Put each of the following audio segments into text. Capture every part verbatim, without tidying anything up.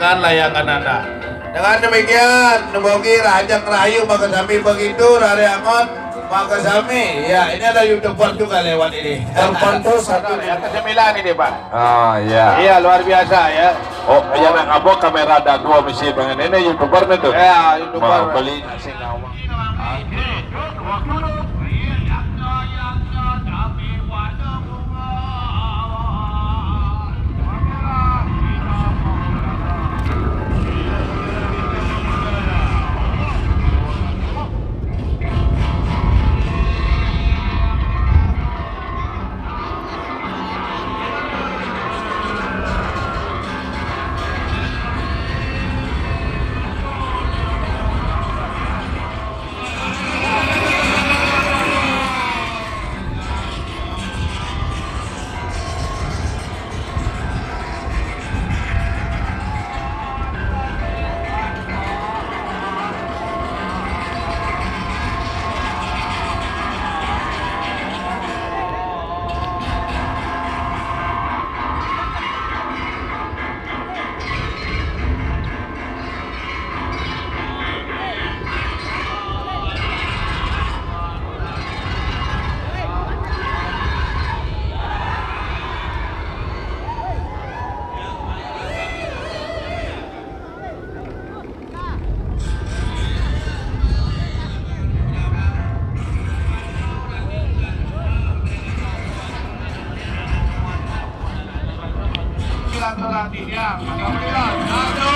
Layangan anda. Dengan demikian, bogi raja ngerayu maka sami begitu, rare angot maka sami. Ya, ini ada YouTuber juga lewat ini. Terpantau satu. Ya, kesembilan ini, Pak. Ah, iya. Iya, luar biasa ya. Oh, iya, nak ngabok kamera ada dua misi pengen ini YouTuber nih tuh. Ya, YouTuber. Mau beli nasi ngawang. Satu,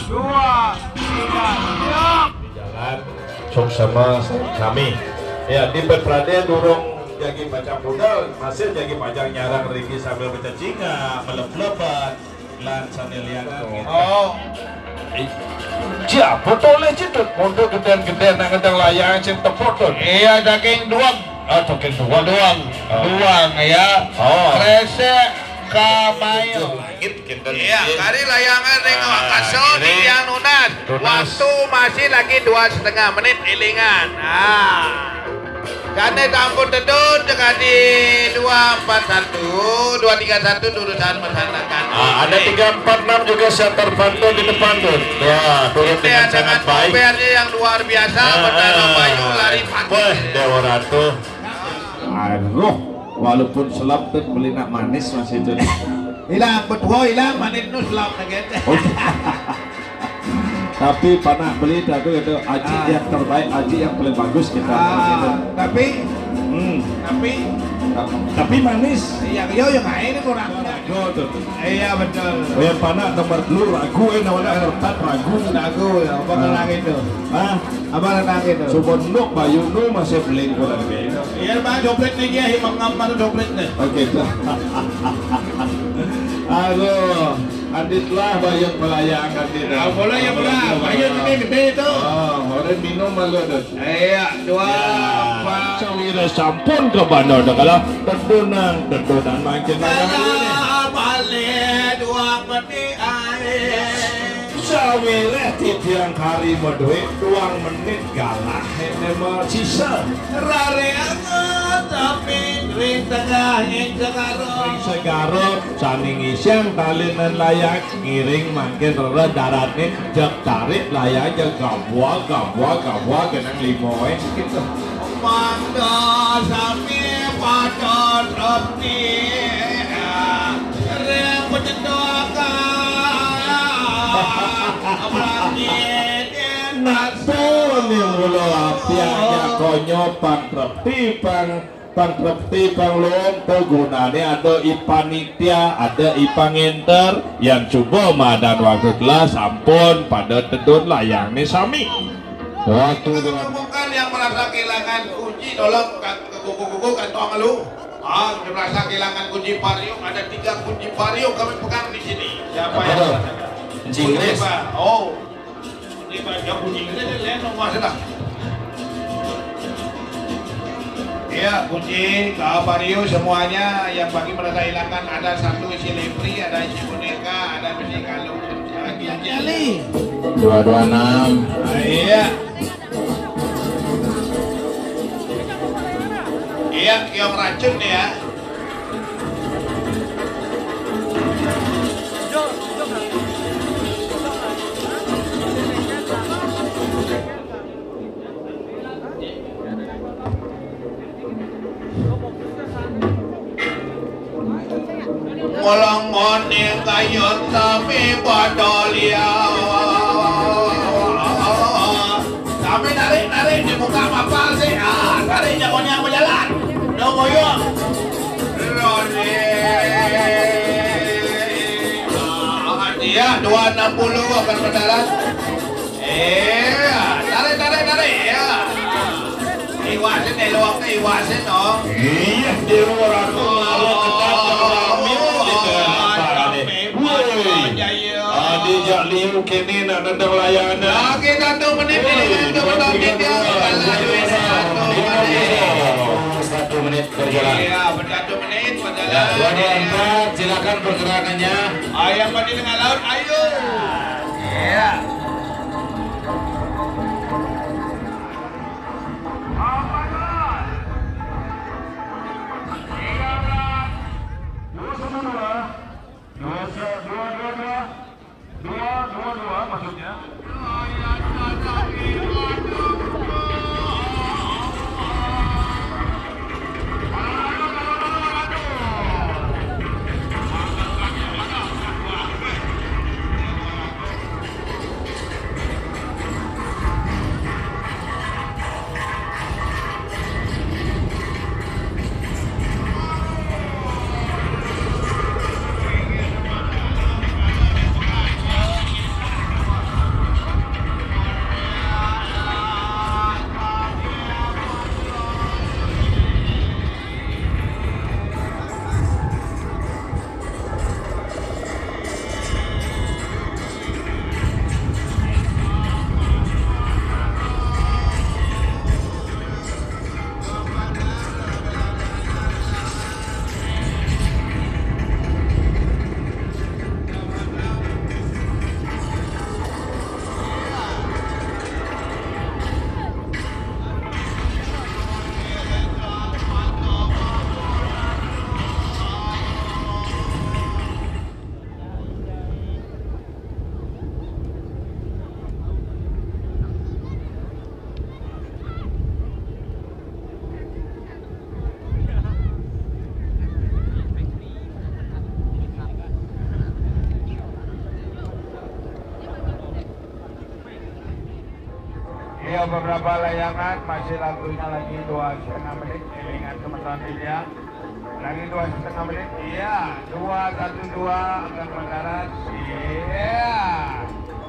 dua, tiga, siap. Di jalan, sok sama sami. Ya, di Peprade durung jagi pacang budal, masih jagi pacang nyarang riki sambil bercacingak, melep-lepan. Lan sané lianan gitu. Oh. Ih, siapa toleh citut? Mundur gedén-gedén nang gedén layang sing tepuk tuh. Iya, daging duang. Ah, daging duang. Duang. Oh. Duang, ya. Oh. Kresek kamayo. Langit kita. Iya, nih. Kari layangan ring angkasa, ini yang nunas. Nunas. Waktu masih lagi dua setengah menit, ilingan. Ah. Karena sampun tedun sekali dua empat satu, dua tiga satu, durusang masyarakat. Ah, ada tiga empat enam juga siap terpantau di depan tuh. Ya, turun dengan sangat baik. Ini ada Mas Robert yang luar biasa, ah, Bayu lari pagi. Wah, Dewa Ratu. Aduh, walaupun selap tuh beli nak manis masih itu. Ilang, betul, ilang, manis nu selap lagi. Oh. Tapi panak beli tadi itu aji, ah, yang terbaik, aji yang paling bagus kita. Ah, gitu. Tapi, hmm, tapi, tapi manis. Iya, iya, yang lain kurang. Ragu tuh. Iya, betul. Oh, yang panak nomor dulu ragu, eh, namanya Hertat ragu. Ragu, ya, apa, ah, lagi tuh? Ah, apa lagi tuh? Subondok Bayu nu masih beli kurang gitu. Iya, Pak, jopret nih, ya, Imam Ngamar jopret nih. Oke, tuh. Aduh. Adit lah, bayar pelayangan tidak. Ah, boleh ya, Bra. Bayar gede-gede itu. Ah, orang minum malu ada. Iya, dua, ya, empat. Sawire sampun ke bandar dah kalah. Tedunan, tedunan makin banyak. Kalah balik dua peti air. Sawire titiang kari medue, dua menit galah. Ini mah sisa. Rare anget, tapi ring tengah, ring segaro. Ring segaro, saning isian talinan layak. Ngiring mangkin rereh darane, jeg tarik layang, jeg gabuak, gabuak, gabuak, kenang limoe, gitu. Mangda sami pada trepti, ring pecendokan, berarti. Nah, pun yang mula apiak, ya, konyo, pang trepti, pang Pang trepti, pang lom, to gunane ada ipanitia, ada ipangenter, yang cuba madan waktu telah sampun pada tedun layangne sami. Waktu telah. Bukan yang merasa kehilangan kunci, tolong ka-, ke kuku-kuku kantong lu. Ah, yang merasa kehilangan kunci pariuk, ada tiga kunci pariuk kami pegang di sini. Siapa yang merasakan? Apa? Kunci Inggris. Pak. Oh. Ini baca kunci kita dia lain nomor sudah. Ya, kunci ke Vario semuanya yang bagi mereka hilangkan, ada satu isi lepri, ada isi boneka, ada besi kalung. Lagi. Dua dua enam. Ah, iya. Iya, kiong racun ya. Mulang moning kayun sami pada liau. Sami narik, narik, dibuka mapal sih. Ah, tarik jagonya berjalan. Dah boyong. Roni. Ah, dia dua enam puluh akan mendarat. Iya, tarik, tarik, tarik. Ya. Iwasin, eh, luwak na iwasin, oh. Iya, di luar aku, awak ketat, rami, oh, kita apa, rami, nih? Woi. Aja, iya. Adi jak liu kene nak nendang layanan. Lagi satu menit, woi, ini kan cuma dua, tiga, dua, dua, dua, dua, dua, dua, dua, dua, satu menit berjalan. Iya, bersatu menit berjalan. Ya, dua, dua, empat, silakan pergerakannya. Ah, yang penting dengan laut, ayo. Iya. Dua, dua, dua, dua. Dua, dua, dua, maksudnya. Iya, beberapa layangan masih lagunya lagi dua setengah menit. Elingan teman-teman ya. Lagi dua setengah menit. Iya, dua satu dua akan mendarat. Iya.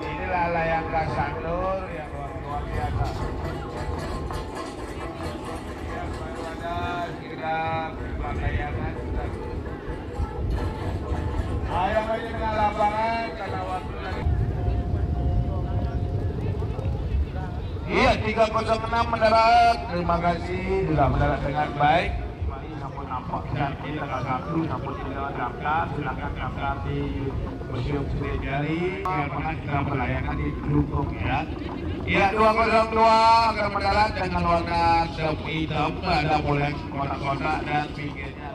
Inilah layang Kasanur yang luar, luar biasa. Iya, baru ada sekitar lima layangan. Ayo, ayo, tengah lapangan, karena waktu lagi. Iya, tiga kosong enam mendarat. Terima kasih sudah mendarat dengan baik. Sampun nampak dan kita satu, sampun tidak daftar, silakan daftar di Museum Seni Jari. Karena kita berlayanan di Klungkung, ya. Iya, dua kosong dua akan mendarat dengan warna hitam, ada boleh kotak-kotak dan pinggirnya.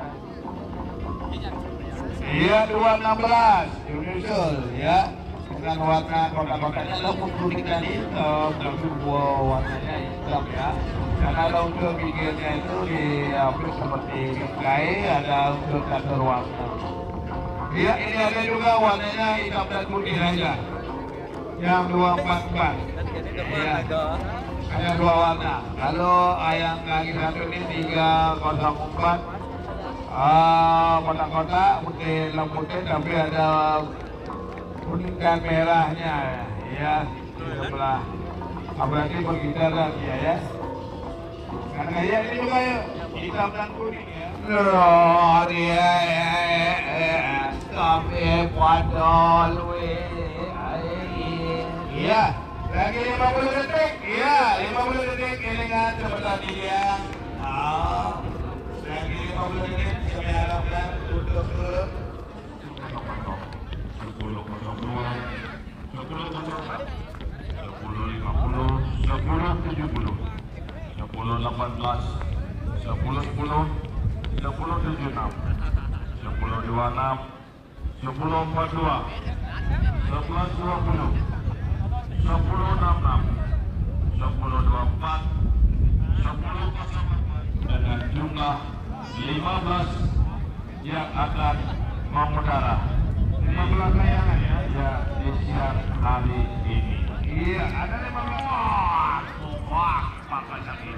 Iya, dua enam belas, menyusul, ya. Dengan warna kotak-kotaknya, lembut kuning dan hitam, tapi buah warnanya hitam, ya. Karena lembut pinggirnya itu diapit seperti bingkai, ada unsur catur warna. Iya, ini ada juga warnanya hitam dan putih aja. Yang dua empat empat. Iya. Hanya dua warna. Kalau yang lagi satu ini tiga kosong empat. Ah, kotak-kotak putih, hitam putih, tapi ada kuning dan merahnya, ya, di sebelah. Ah, berarti bergitar dah dia, ya. Karena ya, ini juga, ya, hitam dan kuning, ya. Loh, dia, eh, eh, eh, tapi pada luwe, ai. Iya, lagi lima puluh detik, iya, lima puluh detik, ini kan sebentar dia. Ah, lagi lima puluh detik, kami harapkan untuk ke sepuluh kosong dua, sepuluh kosong empat, sepuluh lima puluh, sepuluh tujuh puluh, sepuluh delapan belas, sepuluh sepuluh, sepuluh tujuh enam, sepuluh dua enam, sepuluh empat dua, sebelas dua puluh, sepuluh enam enam, sepuluh dua empat, sepuluh kosong empat, dengan jumlah lima belas yang akan Mangudara. Lima belas layangan ya, ya, di siang hari ini. Iya, ada lima belas. Wah, wah, pakai sakit.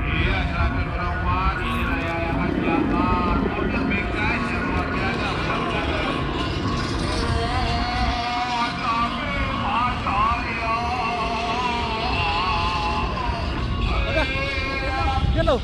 Iya, seratus orang, Pak. Ini layangan yang akan diangkat. Udah, big guys, yang luar biasa. Hello.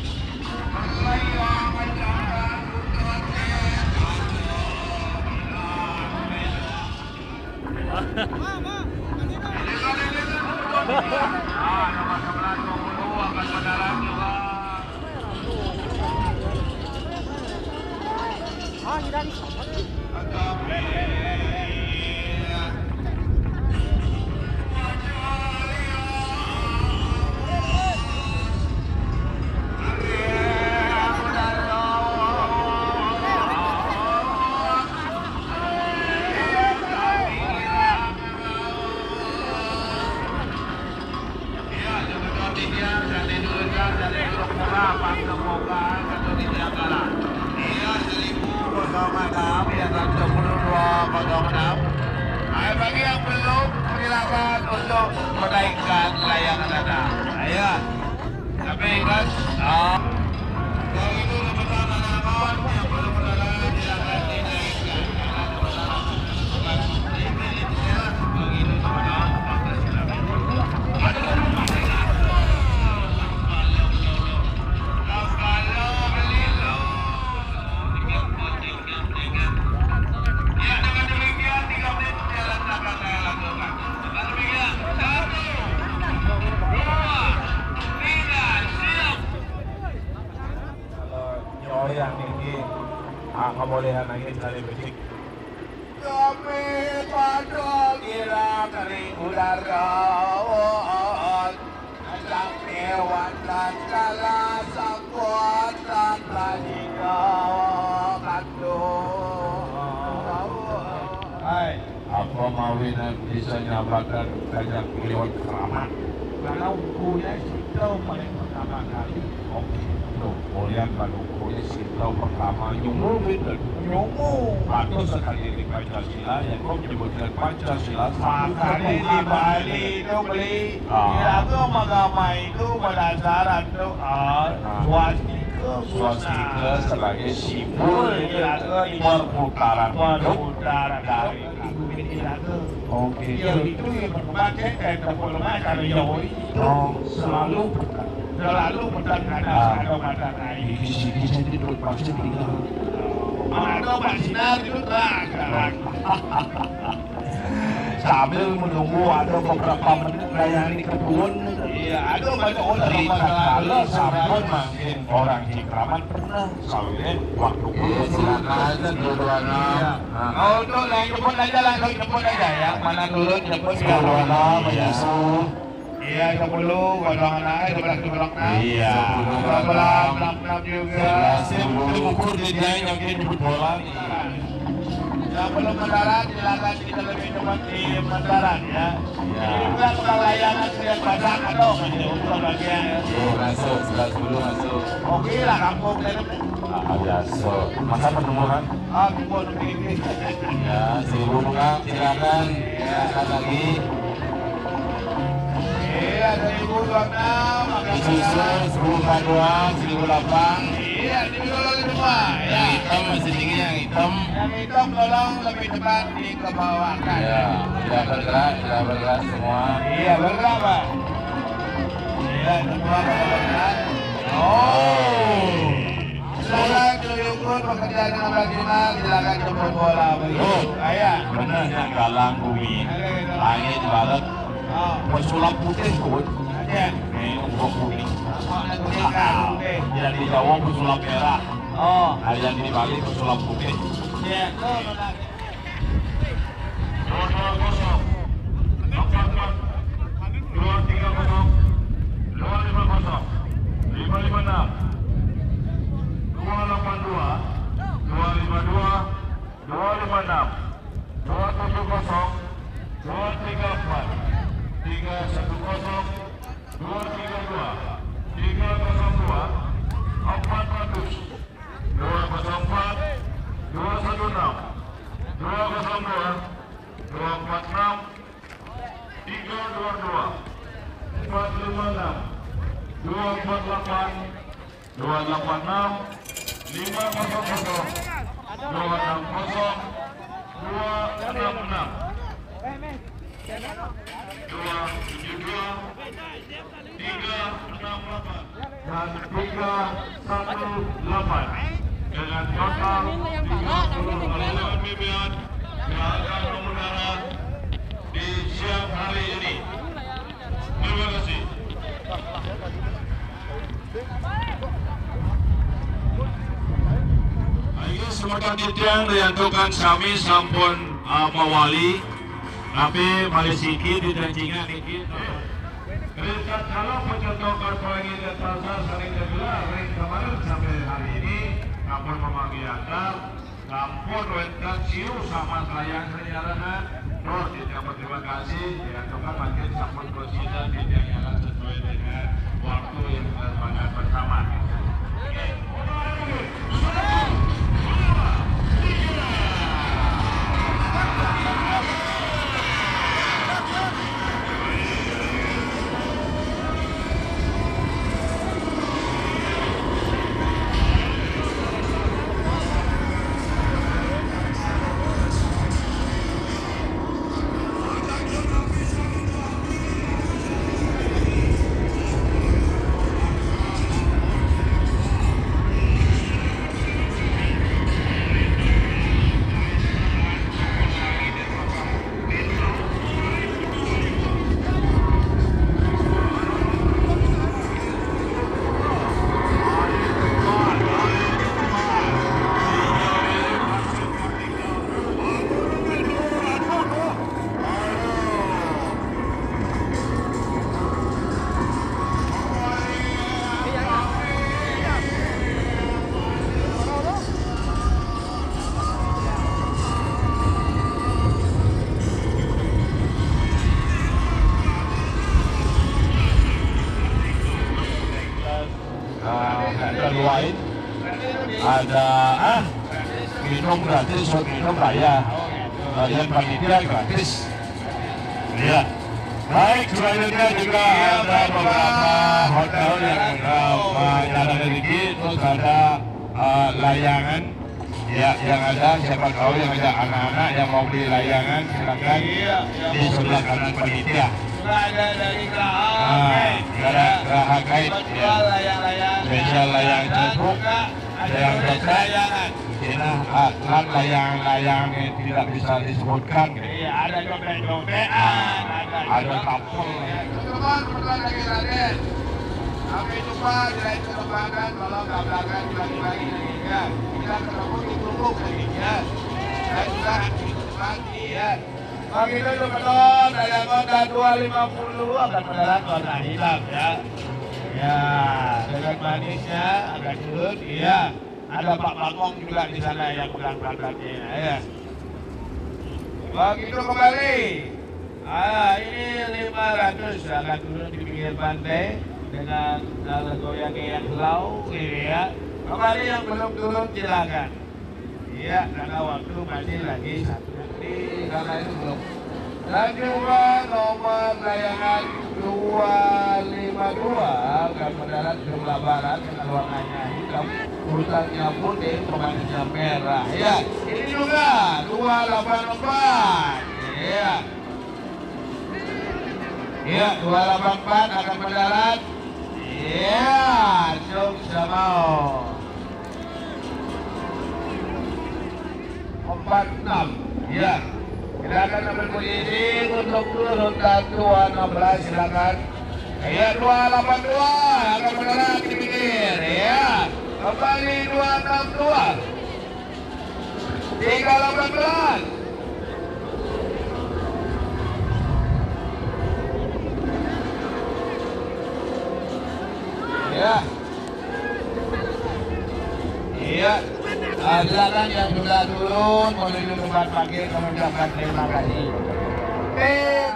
Iya, seribu kosong enam, ya, satu sepuluh dua kosong enam. Ayo, bagi yang belum, silakan untuk menaikkan layangan Anda. Ayo. Tapi ingat, ah. Yang itu rebutan anak-anak yang belum berdarah, silakan dinaikkan. Kalau nyoyang niki, ah, kabolehan lagi sekali becik. Kami pada kira kering udara. Ajak kewan dan kala sakuat dan rajiga kandung. Hai, apa mawinan bisa nyabatan kajak lewat keramat? Kalau punya kita paling pertama kali. Oke, tuh, kemudian baru punya kita pertama nyunggu gitu. Nyunggu. Atau sekali di Pancasila, yang kau menyebutkan Pancasila, satu. Makanya di Bali itu beli. Ah. Iraga magama itu berdasar untuk, ah, ah, swastika, swastika sebagai simbol, iya, perputaran hidup, perputaran dari hidup ini iraga. Oke. Ya, itu yang berkembang, saya kayak tepuk lemah, kalau ya, itu, oh, selalu, selalu bertanya, ah, ada mata lain. Iki siki siki tuh pasti tinggal. Mana ada Pak Sinar itu, terang, terang. Sambil menunggu ada beberapa menit layani kebun. Iya, ada banyak orang. Rika kala sampun mangkin orang Cikraman pernah. Sawine waktu. Iya, silakan, satu dua enam. Iya. Nah. Oh, untuk lain jemput aja, langsung jemput aja ya. Mana dulu jemput? Satu dua enam, iya. Iya, sepuluh, kosong enam, sebelas, kosong enam. Iya. Sebelas, enam enam juga. Sebelas, tunggu, tunggu, dia yang jemput bola. Yang belum mendarat, silakan kita lebih cepat di mendarat, ya. Iya. Ini juga tukang layangan yang basah, atau masih untuk bagian, ya. Iya, masuk, sebelas sepuluh masuk. Oke lah, kampung dari. Ah, biasa. Masa penemuan? Ah, buat ini. Ya, seribu mengang, silakan. Iya. Silakan lagi. Iya, seribu dua enam, makasih. Disusul seribu empat dua, seribu delapan. Iya, ini dulu di depan, ya. Yang hitam masih tinggi, yang hitam. Yang hitam tolong lebih cepat dikebawakan. Ya, tidak bergerak, tidak bergerak semua. Iya, bergerak, Pak. Iya, semua pada bergerak. Oh. Silakan, Tuyukun, pekerjaan yang maksimal, silakan jemput bola begitu. Oh. Ayo. Bener, yang galang bumi. Ayo, ayo. Langit barat. Oh. Pesulap putih, Kun. Iya. Ini umbok kuning. Yang di Jawa pesulap merah. Oh. Nah, yang di Bali pesulap putih. Iya, tuh, benar. Dua dua kosong. Empat empat. Dua tiga kosong. Dua lima kosong. Lima lima enam. Dua delapan dua. Dua lima dua. Dua lima enam. Dua tujuh kosong. Dua tiga empat. Tiga satu kosong. Dua tiga dua. Tiga kosong dua. Empat ratus. dua satu enam, dua kosong dua, dua empat enam, tiga dua dua, empat lima enam, dua empat delapan, dua delapan enam, lima kosong kosong, dua enam kosong, dua enam enam, dua tujuh dua, tiga enam delapan dan tiga satu delapan, dengan total tiga puluh kali lewat B B M yang akan memenangkan di siang hari ini. Terima kasih. Ayo, semeton titiang diantukan sami sampun, ah, mawali, tapi malih siki dijanjingan niki. Ring tatkala Pacetukan Pelangi Denpasar sané kagelar ring kemarin sampai hari ini, sampun mamargi antar, sampun wénten siu samas layang sané nyarengan. Tur titiang berterima kasih, diantukan mangkin sampun prasida titiang nyarengan sesuai dengan waktu yang kita sepakati bersama. Oke. Ah, ada lain. Ada, ah, minum gratis, minum bayar. Bagian panitia gratis. Iya. Baik, selanjutnya juga ada beberapa hotel yang, eh, menyediakan diri, terus ada, eh, layangan. Ya, yang ada, siapa tahu yang ada anak-anak yang mau beli layangan, silakan. Iya, iya. Di sebelah kanan panitia. Juga ada dari Geraha Kait. Nah, Geraha, iya. Geraha Kait, ya. Jual layang-layang. Spesial layang cebok, layang cebek. Layangan. Ini, ah, kan layang-layang yang tidak bisa disebutkan, gitu. Iya, ada copet-copetan, ada, ada juga kapel. Teman-teman, perkenalan lagi, Raden. Sampai jumpa di lain kesempatan, kalau nggak belakang, bagi-bagi lagi, ya. Kita ketemu di Klungkung lagi, ya. Saya juga aktif lagi, ya. Begitu, teman-teman, ada Honda dua lima puluh akan mendarat warna hitam, ya. Ya, dengan manisnya agak turun, iya. Ada Pak Bangong juga di sana yang pegang plat-platnya, ya. Begitu kembali. Ah, ini lima ratus akan turun di pinggir pantai dengan, ah, goyang-goyang selau, ini ya. Kembali yang belum turun, silakan. Iya, karena waktu masih lagi satu. Di sana itu belum. Dan juga nomor layangan dua lima dua akan mendarat sebelah barat dengan warnanya hitam, urutannya putih, pemanisnya merah. Ya, ini juga dua delapan empat. Iya. Iya, dua delapan empat akan mendarat. Iya, Jung Samao. Empat enam. Iya. Silakan ambil posisi untuk turun dan dua enam belas, silakan. Iya, dua delapan dua akan mendarat di pinggir. Iya. Kembali dua enam dua. Tiga delapan belas. Iya. Iya. Ah, silakan yang sudah turun menuju tempat parkir, mengucapkan terima kasih. Eh,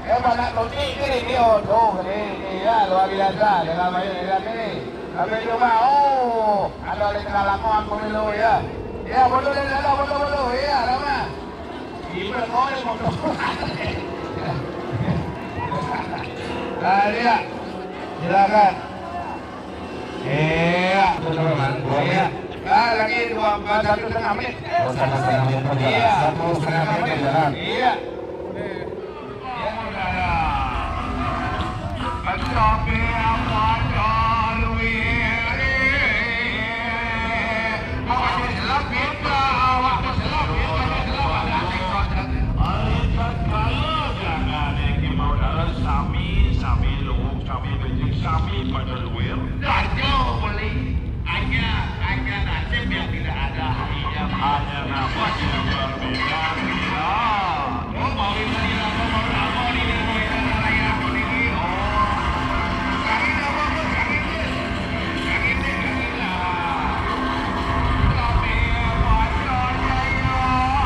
eh, pada totik ke ni, oh, tu ke ni. Iya, luar biasa. Dengan banyak negara ni. Sampai jumpa. Oh, ada oleh tengah lamuan pemilu, ya. Ya, bodoh dari dalam, bodoh, bodoh. Ya, lama. Ibu dah korek motor. Ah, dia. Silakan. Iya. Betul, Bang. Iya. Ah, lagi dua, satu setengah menit. Oh, satu setengah menit pun jalan. Iya. Satu setengah menit pun jalan. Iya. Sami, sami lurus, sami bejik, sami pada luir. Dajal beli. Hanya, hanya nasib yang tidak ada. Hanya, hanya nafas yang berbeda. Ya. Oh, mau ini, mau ini, mau ini, mau ini, mau ini. Oh. Sakit apa pun, sakit, Bos. Sakit, sakit lah. Tapi apa saja, ya, ya, ya.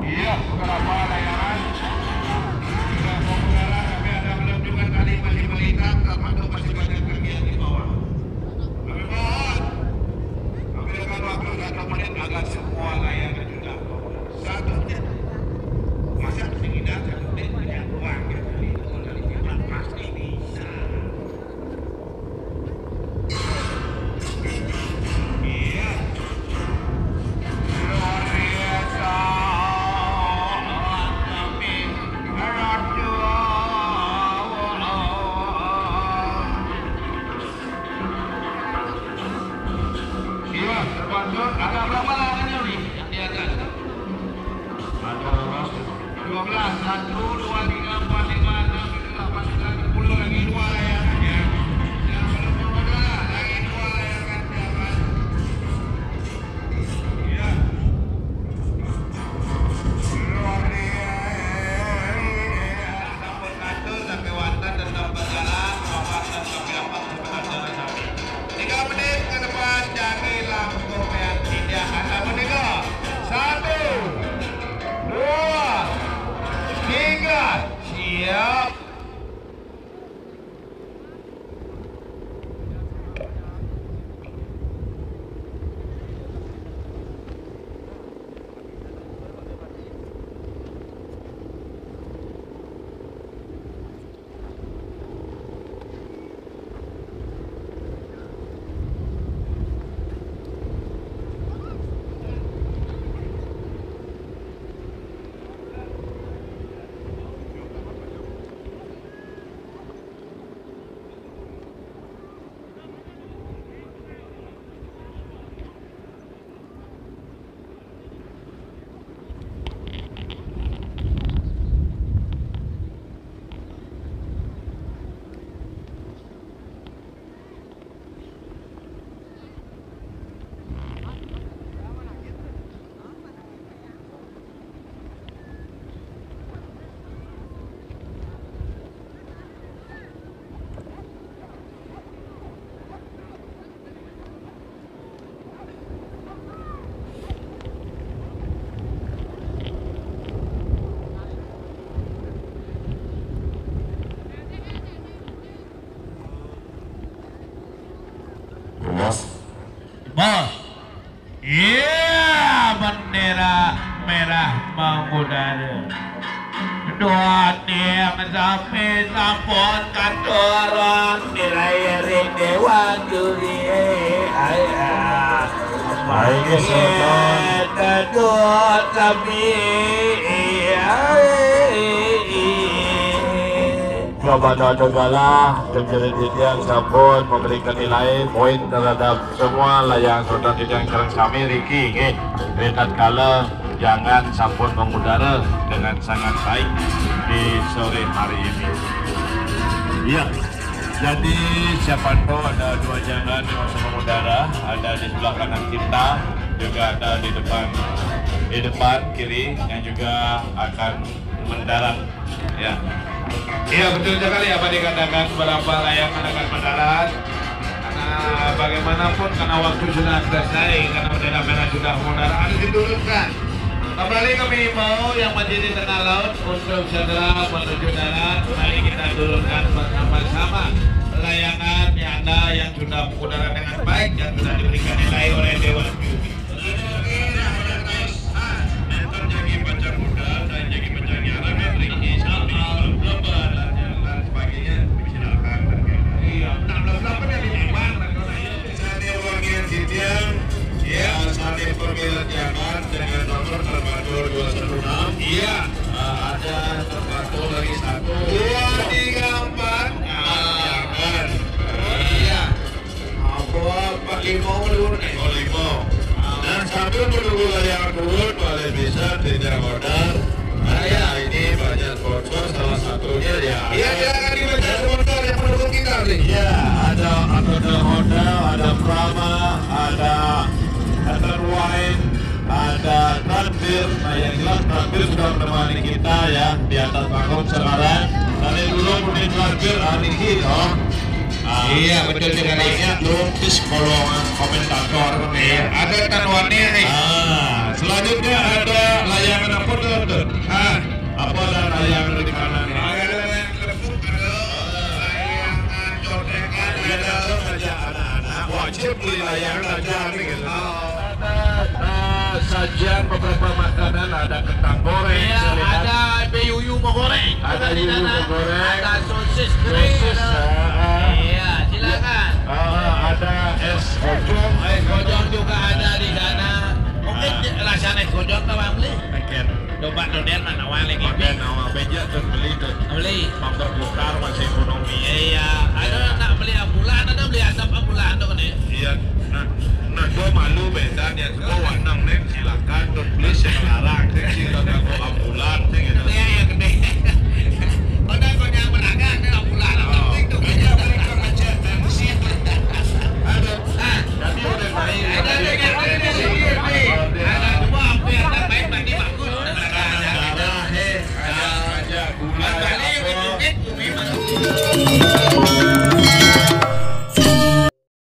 Iya, beberapa layangan sudah mau mengarah, tapi ada belum juga tadi masih melintas, termasuk masih banyak kaki yang di bawah. Kami mohon, kami dengan waktu satu menit agar semua layangan sudah. Satu menit. Masa sih kita satu menit punya uang ya, dari itu dari zaman pasti bisa. Iya, termasuk ada berapa layangannya nih yang di atas? Ada berapa? Dua belas, satu, dua, tiga, empat, lima, enam, tujuh, delapan, sembilan, sepuluh, lagi dua layangannya. Yang belum bermodal, lagi dua layangan, siapa? Iya. Luar biasa. Sampun katur, sampai wonten, tetap berjalan, selamat, dan sampai apa, tetap berjalan. Tiga menit ke depan, jangan langsung main tindakan. Apa tiga? Satu, dua, tiga. Bah. Iya, bendera merah mengudara. Dua tiang sami sampun katurun dilairi Dewa Juri. Ayah. Baik, ya, Sultan. Teduh sami. Iya. Kepada Donggala, Jemjerit Titiang sampun memberikan nilai poin terhadap semua layang Sultan Titiang sareng sami riki, nggih. Ritatkala jangan sampun mengudara dengan sangat baik di sore hari ini. Iya. Jadi, siapa tahu ada dua jangan yang bisa mengudara, ada di sebelah kanan kita, juga ada di depan, di depan kiri, yang juga akan mendarat. Ya. Iya, betul sekali apa dikatakan, berapa layangan akan mendarat. Karena bagaimanapun, karena waktu sudah selesai, karena bendera merah sudah mengudara, harus diturunkan. Kembali kami imbau yang masih di tengah laut untuk segera menuju darat. Mari kita turunkan bersama-sama layangan yang ada, yang sudah mengudara dengan baik, yang sudah diberikan nilai oleh Dewan Juri. Enten jagi pacang budal dan jagi pacang nyarangan riki sambil blebleban dan, dan sebagainya, silakan. Iya, nah, blebleban yang dibuang, nah, kalau iya. Sane wangian titiang, ya, sane pemilik jaman dengan nomor terbantul dua satu enam. Iya. Eh, ada terbantul lagi satu. Dua tiga empat. Nah, jangan. Iya. Apa, Pak, lima ulun, eh? Oh, lima. Dan sambil menunggu layang turun, boleh bisa tidak order. Nah, ya, ini banyak sponsor, salah satunya ya. Iya, silakan dibaca sponsor yang mendukung kita nih. Ya, ada Akada Hotel, ada Prama, ada Etan Wine, ada Tranbir. Nah, yang jelas Tranbir sudah menemani kita ya di atas panggung sekarang. Dari dulu punya Tranbir, ah, niki, toh. Ah, iya, betul sekali. Banyak lupis kolongan komentator nih. Iya, ada Tanwani nih. Ah, selanjutnya ada layangan apa tuh, tuh? Ah, apa ada layangan di kanan nih? Ada layangan lepuk, ada layangan contekan, ada. Anak-anak wajib beli layangan aja nih, gitu. Oh. Ada, eh, sajian beberapa makanan, ada kentang goreng, iya, saya lihat. Ada B U U mau goreng. Ada B U U mau goreng. Ada sosis kering. Sosis, ada. Eh, eh. Iya, silakan. Eh, ada es kocong. Es kocong juga ada di sana. Mungkin, ah, rasanya es kocong, Pak, beli? Oke. Coba tuh, Den, mana awal lagi? Pakai nama beja tuh, beli tuh. Beli. Memperbesar masih ekonomi. Iya, ada, iya, nak beli ambulan, ada beli asap ambulan tuh, nih. Iya, nah, nah, gua malu, bedan, ya.